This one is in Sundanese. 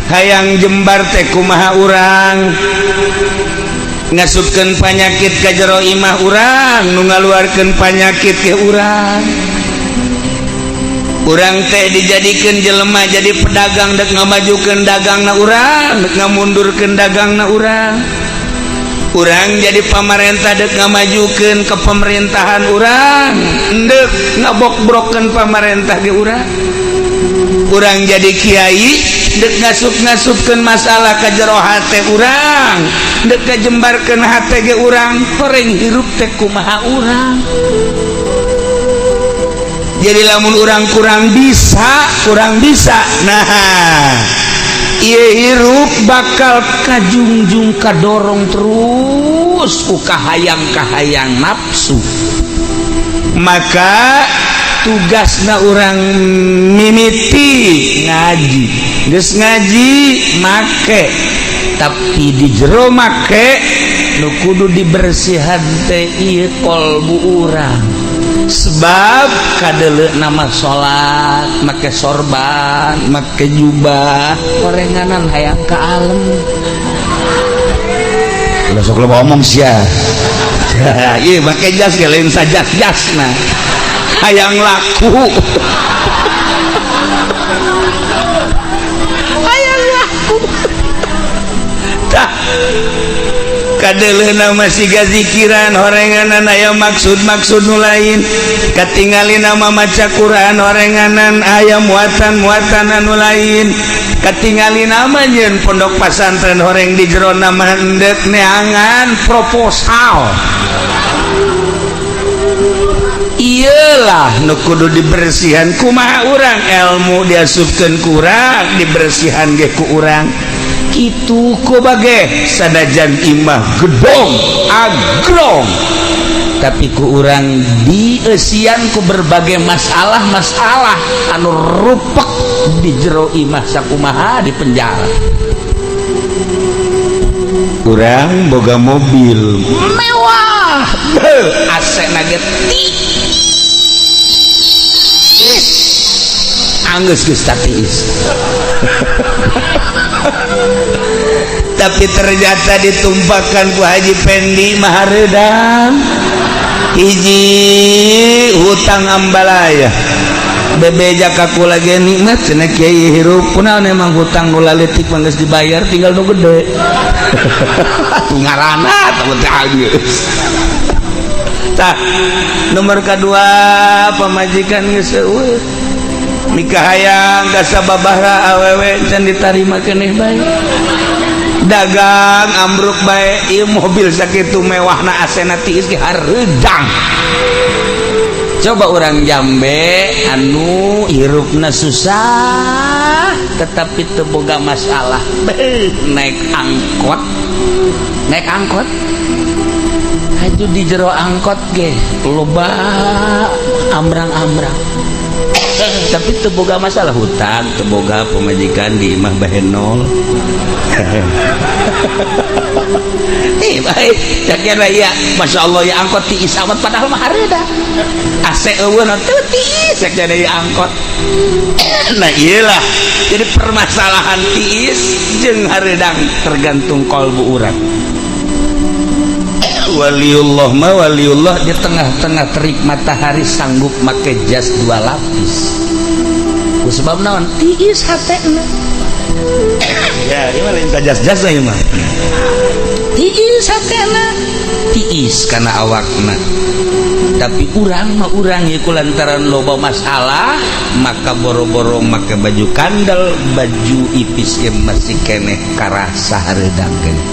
Hayang jembar teh kumaha urang ngasupkeun panyakit ka jero imah urang, nu ngaluarkeun panyakit ke urang. Urang teh dijadikeun jelema jadi pedagang, dek ngamajukeun dagangna urang, dek ngamundurkeun dagangna urang. Urang jadi pamarentah, dek ngamajukeun ke pemerintahan urang, dek ngabokbrokeun pamarentah ge urang. Urang jadi kiai, dek ngasup-ngasupkeun masalah ka jero hate urang, dek ngajembarkeun hate ge urang. Horeng hirup teh kumaha urang? Jadi lamun urang kurang bisa, kurang bisa, nah, ieu hirup bakal kajungjung, kadorong terus ku kahayang-kahayang nafsu. Maka tugasna urang mimiti ngaji, geus ngaji make, tapi di jero make nu kudu dibersihan teh ieu kolbu urang. Sebab kadele nama salat make sorban, make jubah, korenganan hayang ka alem. Ulah sok loba omong sia. Ieu make jas ge lain sajas jasna, hayang laku, hayang laku. Tah, kadeleuna masih gazikiran, horenganan aya maksud-maksud nu lain. Katingali nama maca Quran, horenganan aya muatan-muatan anu lain. Katingali nama nyeun pondok pasantren, horeng di jero nama endek neangan proposal. Iyalah nu kudu dibersihan kumaha urang? Ilmu diasupkeun kurang, dibersihan ge ku urang. Kitu ku bage sanajan imah gedong agrong, tapi ku urang dieusian ku berbagai masalah-masalah anu rupek di jero imah, sakumaha di penjara. Urang boga mobil mewah, AC na ge tiis, anggeus geus tiis, tapi ternyata ditumpahkan ku Haji Pendi mahareudang. Hiji, hutang ambalaya. Bebeja kaku lagi nikmat cenah kiai hirup. Kunaon emang hutang nu laletik mah geus dibayar, tinggal nu gede. Atuh ngaranna teh geus. Tah, nomor kedua, pamajikan geus eueuh, nikah hayang ka sababaraha awewe can ditarima keneh bae, dagang ambruk bae. Ieu mobil sakitu mewahna, AC-na tiis ge hareudang. Coba orang Jambe anu hirupna susah tetapi teu boga masalah. Beuh, naik angkot, naik angkot haju di jero angkot ge loba amrang-amrang, tapi teu boga masalah hutang, teu boga, pemajikan di imah bahenol. Eh, baik cak ya, Masya Allah, ya angkot tiis amat, padahal mah hareudang, AC eueuh teu tiis cak jadi angkot. Nah, iyalah, jadi permasalahan tiis jeung hareudang tergantung kolbu urang. Waliullah mah waliullah, di tengah-tengah terik matahari sanggup make jas dua lapis. Ku sebab naon? Tiis hatena. Ya, ieu mah lain ka jas-jas ieu mah, tiis hatena, tiis kana awakna. Tapi urang mah, urang ieu lantaran loba masalah, maka boro-boro make baju kandel, baju ipis ge masih keneh karasa hareudang keneh.